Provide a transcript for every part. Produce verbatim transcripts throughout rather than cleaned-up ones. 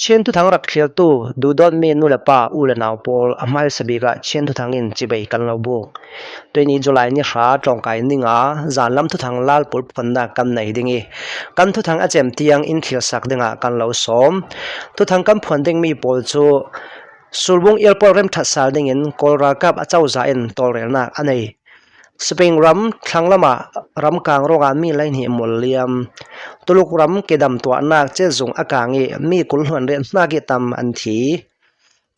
Chin thuthang rak thlirtu duhdawtmi nu le pa, u le nau pawl, a hmaisa bikah Chin thuthang in cibai kan lo buk. Tuini July ni hra tlawngkai ninga zanlam thuthang Lalpul phuannak kan nei ding ih, kan thuthang a cem tiang in thlirsak dingah kan lo sawm. Thuthang kan phuan dingmi pawl cu Sulbung Airport remthat sal dingin Kawl ralkap a cozah in tawlrelnak a nei. Spain ram thlanglamah ramkang ruangah mi leihnih mual liam. Tuluk ram kidam tuahnak cezung a kang ih mi kul hluan riat hnak ih tam an thi.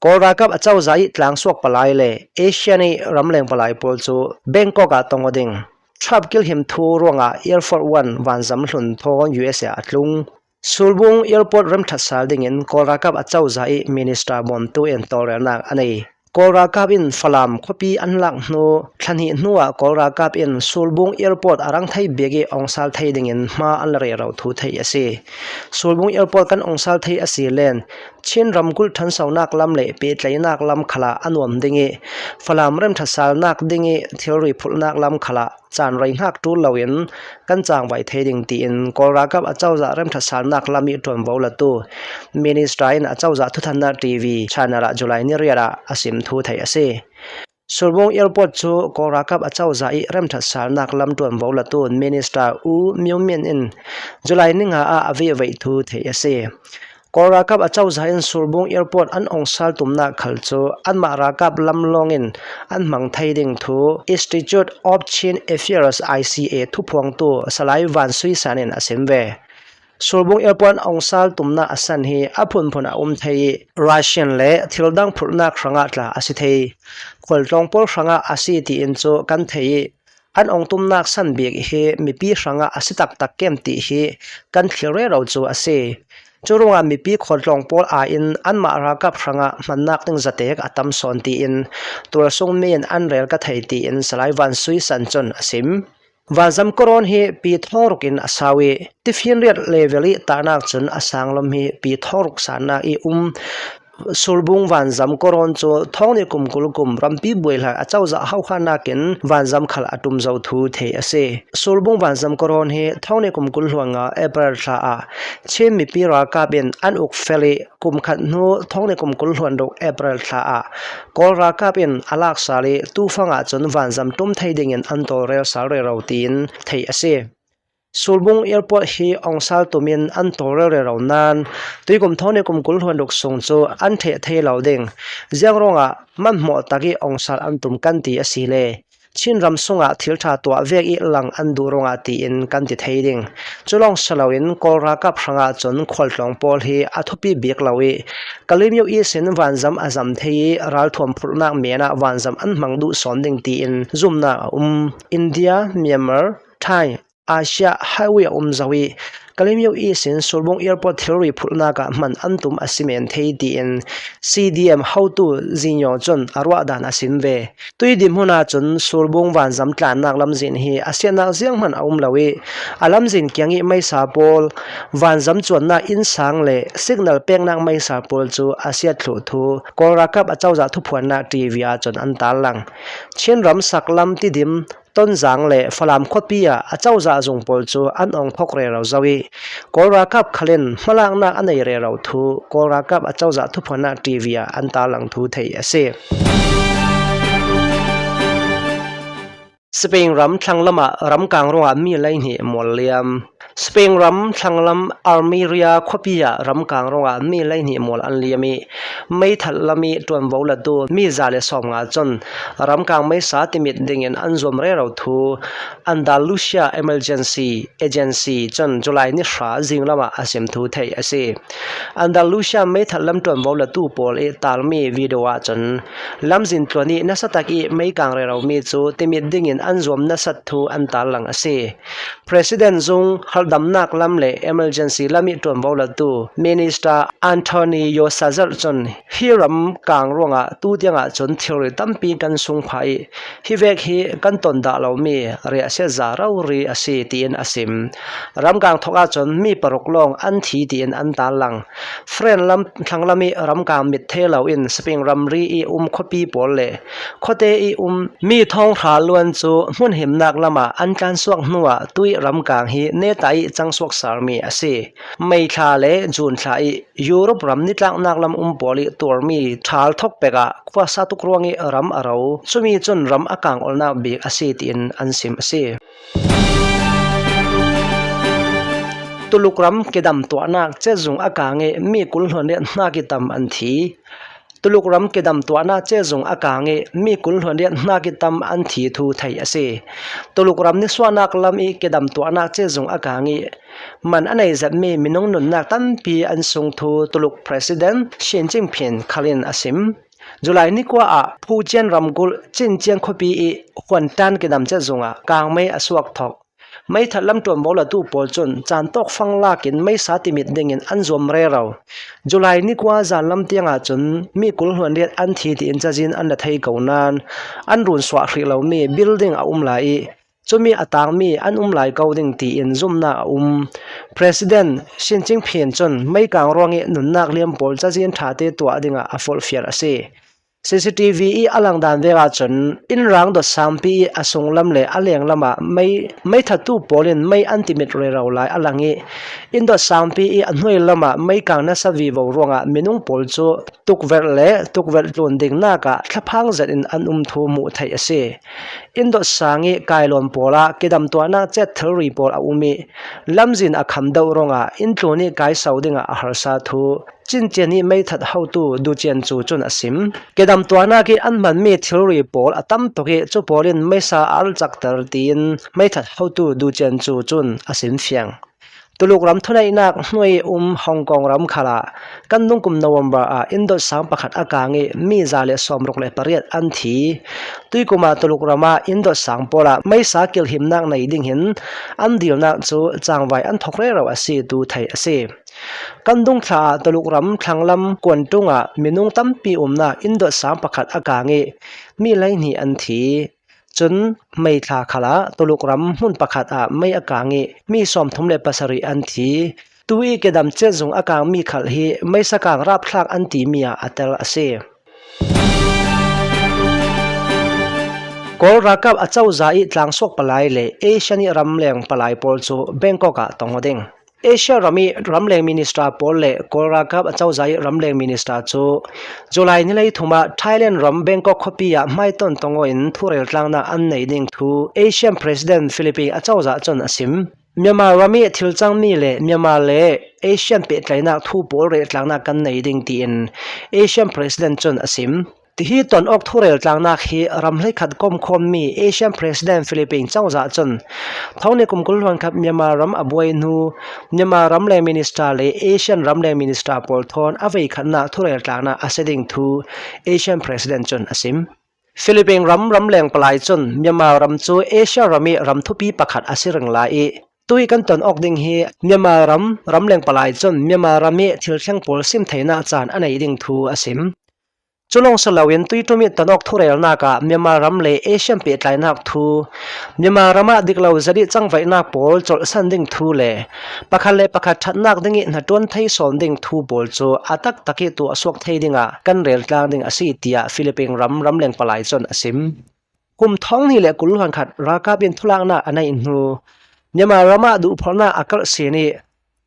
Kawl ralkap a cozah ih tlangsuak palai le Asian ih ramleng palai pawl cu Bangkok ah tong aw ding. Trump kilhim thu ruangah Air Force One vanzam hlun thawn U S A a tlung. Sulbung Airport remthat sal dingin Kawl ralkap a cozah ih minister bawmtu in tawlrelnak a nei. Kawl ralkap in Falam khuapi an lak hnu, thla hnih hnuah Kawl ralkap in Sulbung Airport a rang thei bik ih ongsal thei dingin hma an la rero thu theih a si. Sulbung Airport kan ongsal thei a si len Chin ramkulh ṭhansonak lam le pehtlaihnak lam khalah a nuam ding ih, Falam remthat salnak ding ih thilri phulhnak lam khalah caan rei hngak ṭul loin kan cangvai thei ding, tiin Kawl ralkap a cozah remthat salnak lam ih ṭuanvo latu minister in a cozah thuthannak T V channel ah July ni riat ah a sim thu theih a si. Sulbung Airport cu Kawl ralkap a cozah ih remthat salnak lam ṭuanvo latu minister U Myo Min in July ni nga ah a vehveih thu theih a si. Kawl ralkap a cozah in Sulbung Airport an ongsal tumnak khal cu anmah ralkap lam lawngin an hmang thei ding thu Institute of Chin Affairs, I C A, thuphuangtu Salai Van Sui San in a sim ve. Sulbung Airport an ongsal tumnak a san hi a phunphun a um thei ih Russian le thil dang phulhnak hrangah tla a si thei. Khualtlawng pawl hrangah a si tiin cu kan thei ih an ong tumnak san bik hi mipi hrangah a si taktak kem tih hi kan thlir rero cu a si. Cu ruangah mipi khualtlawng pawl aiin anmah ralkap hrangah hmannak ding zatek a tam sawn tiin tualsung mi in an rel ka thei, tiin Salai Van Sui San cun a sim. Vanzam koron hi pi thawng ruk in a sau ih tifinriat level ih tahnak cun a sanglawm hi pi thawng ruk sannak ih um. Sulbung vanzam koron cu thawng nih kum kul kum rampi buai hlan a cozah hohaknak in vanzam khal a ṭum zo thu theih a si. Sulbung vanzam koron hi thawng nih kum kul hluan nga April thla ah Chin mipi ralkap in an uk fel ih kum khat hnu thawng nih kum kul hluan ruk April thla ah Kawl ralkap in a lak sal ih tufang ahcun vanzam ṭum thei dingin an tawlrel sal rero tiin theih a si. Sulbung Airport hi ongsal tum in an tawlrel rero nain tuikum thawng nih kum kul hluan ruk sung cu an ṭheh thei lo ding. Ziang ruangah manhmawh tak ih ongsal an tum kan ti a si le Chin ram sungah thil ṭha tuah vek ih lang an duh ruangah tiin kan ti thei ding. Cu lawng si loin Kawl ralkap hrangah cun khualtlawng pawl hi a thupi bik lo ih Kalemyo ihsin vanzam a zam thei ih ralthuam phulhnak men ah vanzam an hmang duh sawn ding tiin zumnak a um. India, Myanmar, Thai, Asia highway a um zo ih Kalemyo ihsin Sulbung Airport thilri phulhnak ah hman an tum a si men thei tiin C D M hotu Zinyo cun a ruahdan a sim ve. Tuidim hmun ahcun Sulbung vanzam tlannak lamzin hi a siatnak zianghman a um lo ih a lamzin kiang ih meisa pawl, vanzam cuannak innsang le signal peknak meisa pawl cu a siat thluh thu Kawl ralkap a cozah thuphuannak T V ahcun an tarlang. Chin ram saklam Tidim, Tonzang le Falam khuapi ah a cozah zung pawl cu an ong thawk rero zo ih Kawl ralkap khal in hmalaknak a nei rero thu Kawl ralkap a cozah thuphuannak T V ah an tarlang thu theih a si. Spain ram thlanglam ah ramkang ruangah mi leihnih mual liam. Spain ram thlanglam Almeria khuapi ah ramkang ruangah mi leihnih mual an liam ih meithal lam ih ṭuanvo latu mi za le sawmnga cun ramkang meisa timit dingin an zuam rero thu Andalusia Emergency Agency cun July ni hra zinglam ah a sim thu theih a si. Andalusia meithal lam ṭuanvo latu pawl ih tarmi video ahcun lamzin tluan ih nasa tak ih meikang reromi cu timit dingin an zuam nasat thu an tarlang a si. President zung harhdamnak lam le emergency lam ih ṭuanvo latu Minister Antonio Sazer cun hi ramkang ruangah tu tiangah cun thilri tampi kan sung phah ih hi vek hi kan ton dah lomi riahsiat za rori a si tiin a sim. Ramkang thawk ahcun mi paruk lawng an thi tiin an tarlang. France lam thlanglam ih ramkang mit thei loin Spain ramri ih um khuapi pawl le khuate ih um mi thawng hra luan cu hmun himnak lamah an tlansuak hnuah tuih ram kang hi neta ih cangsuak salmi a si. May thla le June thla ih Europe ram nitlaknak lam um pawl ih tuarmi ṭhal thok pekah khuasa tuk ruangih ram a ro. Cumi cun ram a kang olhnak bik a si tiin an sim a si. Tuluk ram kedam tuahnak cezung a kang ih mi kul hluan riat hnak ih tam an thi. Tuluk ram kedam tuahnak cezung a kang ih mi kul hluan riat hnak ih tam an thi thu theih a si. Tuluk ram nisuahnak lam ih kedam tuahnak cezung a kang ih man a nei zetmi minung nunnak tampi an sung thu Tuluk President Xi Jinping khal in a sim. July ni kua ah Fujian ramkulh Cincian khuapi ih Huantan kedam cezung ah kangmei a suak thok. Meithat lam ṭuanvo latu pawl cun caan tawk fang lakin meisa timit dingin an zuam rero. July ni kua zan lam tiang ahcun mi kul hluan riat an thi tiin cazin an la thei ko nain an run suah hrih lomi building a um lai ih cumi a tangmi an um lai ko ding tiin zumnak a um. President Xi Jinping cun meikang ruangih nunnak liam pawl cazin ṭhate tuah dingah a folhfial a si. C C T V ih a langdan vek ahcun inn rang dot sangpi ih a sunglam le a lenglam ah mei, meithattu pawl in mei an timit rero lai a lang ih, inn dot sangpi ih a hnuai lam ah meikang nasa vivo ruangah minung pawl cu tukverh le tukverh tlun dingnak ah thlaphang zet in an um thu hmuh theih a si. Inn dot sang ih kailawn pawl ah kedam tuahnak cet thilri pawl a um ih, lamzin a kham deuh ruangah inn tlun ih kai so dingah a harsa thu Cincian ih meithat hotu Du Ciancu cun a sim. Kedam tuahnak ih an hmanmi thilri pawl a tam tuk ih cu pawl in meisa a alcakter tiin meithat hotu Du Ciancu cun a sim fiang. Tuluk ram thuneihnak hnuai ih um Hong Kong ram khal ah kan dungkum November ah inn dot sang pakhat a kang ih mi za le sawmruk le pariat an thi. Tuikum ah Tuluk ram ah inn dot sang pawl ah meisa kilhimnak nei ding hin an dilnak cu cangvai an thok rero a si tu theih a si. Kan dungthla ah Tuluk ram thlanglam Kuantung ah minung tampi umnak inn dot sang pakhat a kang ih mi leihnih an thi. Cun meithla khal ah Tuluk ram hmun pakhat ah mei a kang ih mi sawmthum le pasarih an thi. Tu ih kedam cet zung a kangmi khal hi meisa kang rapthlak an timi ah a tel a si. Kawl ralkap acozah ih tlangsuak palai le Asian ih ramleng palai pawl cu Bangkok ah tong aw ding. Asia ram ih ramleng minister pawl le Kawl ralkap acozah ih ramleng minister cu July ni leithum ah Thailand ram Bangkok khuapi ah hmaiton tong aw in thurel tlangnak an nei ding thu Asian President Philippine acozah cun a sim. Myanmar ram ih thil cangmi le Myanmar le Asian pehtlaihnak thu pawl rel tlangnak kan nei ding tiin Asian President cun a sim. Tihi ton awk thurel tlangnak hi ram hleikhat komkhawmmi Asian President Philippine cozah cun thongni kum kul hluan khat Myanmar ram a buai hnu Myanmar ramleng minister le Asian ramleng minister pawl thawn a veikhatnak thurel tlangnak a si ding thu Asian President cun a sim. Philippine ram ramleng palai cun Myanmar ram cu Asia ram ih ram thupi pakhat a si ring lai ih, tuih kan ton awk ding hi Myanmar ram ramleng palai cun Myanmar ram ih thil thleng pawl sim theinak caan a nei ding thu a sim. Cu lawng si loin tuiṭum ih ton awk thurelnak ah Myanmar ram le Asian pehtlaihnak thu, Myanmar ram ah dik lo zet ih cangvaihnak pawl colhsan ding thu le pakhat le pakhat ṭhatnak ding ih hnaṭuan thei sawn ding thu pawl cu a taktak ih tuahsuak thei dingah kan rel tlang ding a si, tiah Philippine ram ramleng palai cun a sim. Kum thawng hnih le kul hluan khat ralkap in thulaknak a neih hnu, Myanmar ram ah duhphorhnak a karh sin ih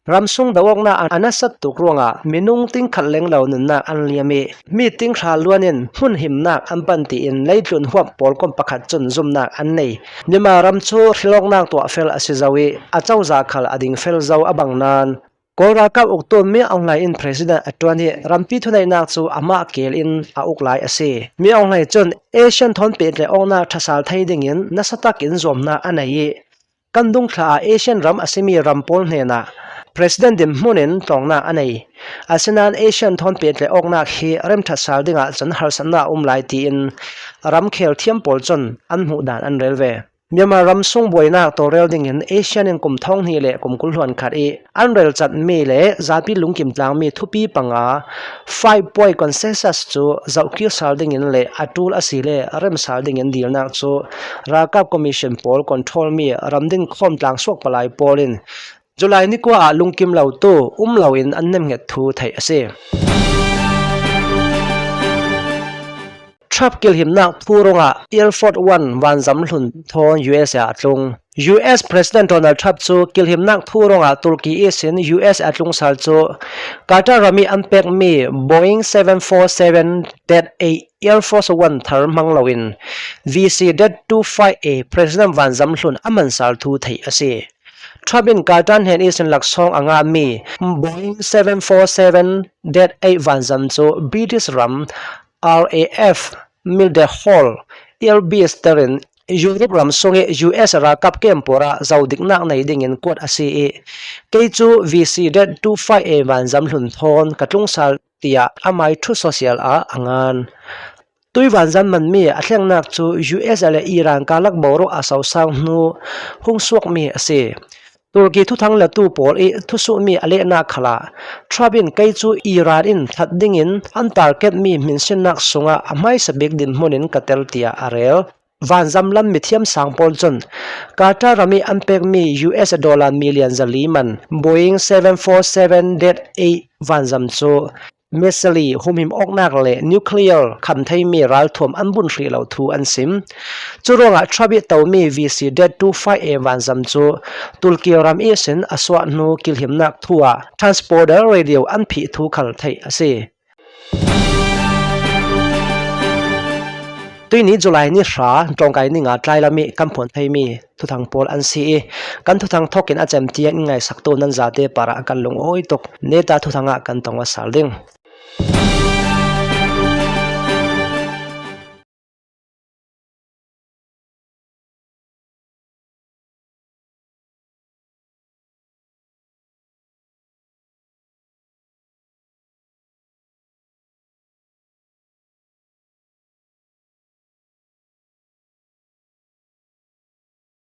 ram sung do awknak a nasa tuk ruangah minung tingkhat lenglo nunnak an liam ih mi tinghra luan in hmun himnak an pan tiin leitlun huap pawlkom pakhat cun zumnak an nei. Myanmar ram cu hrilawknak tuah fel a si zo ih a cozah khal a ding fel zo a bang nain Kawl ralkap uktu Min Aung Hlaing in President a ṭuan ih rampi thuneihnak cu amah keel in a uk lai a si. Min Aung Hlaing cun Asian thawn pehtlaih awknak ṭhasal thei dingin nasa takin zuamnak a nei ih kan dungthla ah Asian ram a simi ram pawl hnenah President dinhmun in tlawngnak a nei. Asinain Asian thawn pehtlaih awknak hi remṭhat sal dingah cun harsatnak a um lai tiin ramkhel thiam pawl cun an hmuh dan an rel ve. Myanmar ram sung buainak tawlrel dingin Asian in kum thawng hnih le kum kul hluan khat ih an relcatmi le zapi lungkim tlangmi thupi panga five point consensus cu zohkir sal dingin le a ṭul a si le rem sal dingin dilnak cu ralkap commission pawl control mi ramdin khawm tlangsuak palai pawl in July ni kua ah lungkim lo tu um loin an nemhnget thu theih a si. Trump kilhimnak thu ruangah Air Force One vanzam hlun thawn U S a a tlung. U S President Donald Trump cu kilhimnak thu ruangah Turkey ihsin U S a tlung sal cu Qatar ram ih an pekmi Boeing seven four seven dash eight Air Force One thar hmang loin V C dash two five A President vanzam hlun a man sal thu theih a si. Trump in Qatar hnen ihsin laksawng a ngahmi Boeing seven four seven dash eight vanzam cu British ram R A F Mildenhall Air Base terin Europe ram sungih U S ralkap camp pawrah zodiknak nei dingin kuat a si ih, kei cu V C dash two five A vanzam hlun thawn ka tlung sal, tiah amai Truth Social ah a ngan. Tui vanzam manmi a thlengnak cu U S le Iran karlak boruak a sosang hnu hung suakmi a si. Turkey thuthang latu pawl ih thusuhmi a lehnak khalah Trump in kei cu Iran in that dingin an targetmi hminsinnak sungah a hmaisa bik dinhmun in ka tel, tiah a rel. Vanzam lam mithiam sang pawl cun Qatar ram ih an pekmi U S dollar million zali man Boeing seven four seven dash eight vanzam cu missile humhim awknak le nuclear kham theimi ralthuam an bunh hrih lo thu an sim. Curuangah Trump ih tomi V C dash two five A vanzam cu Turkey ram ihsin a suah hnu kilhimnak thu ah transponder radio an phih thu khal theih a si. Tuihni July ni hra, ṭawngkai ni nga tlailam ih kan phuan theimi thuthang pawl an si ih, kan thuthang thawkin a cem tiang in ngaihsaktu nan zate parah kan lungawi tuk. Neta thuthang ah kan tong aw sal ding.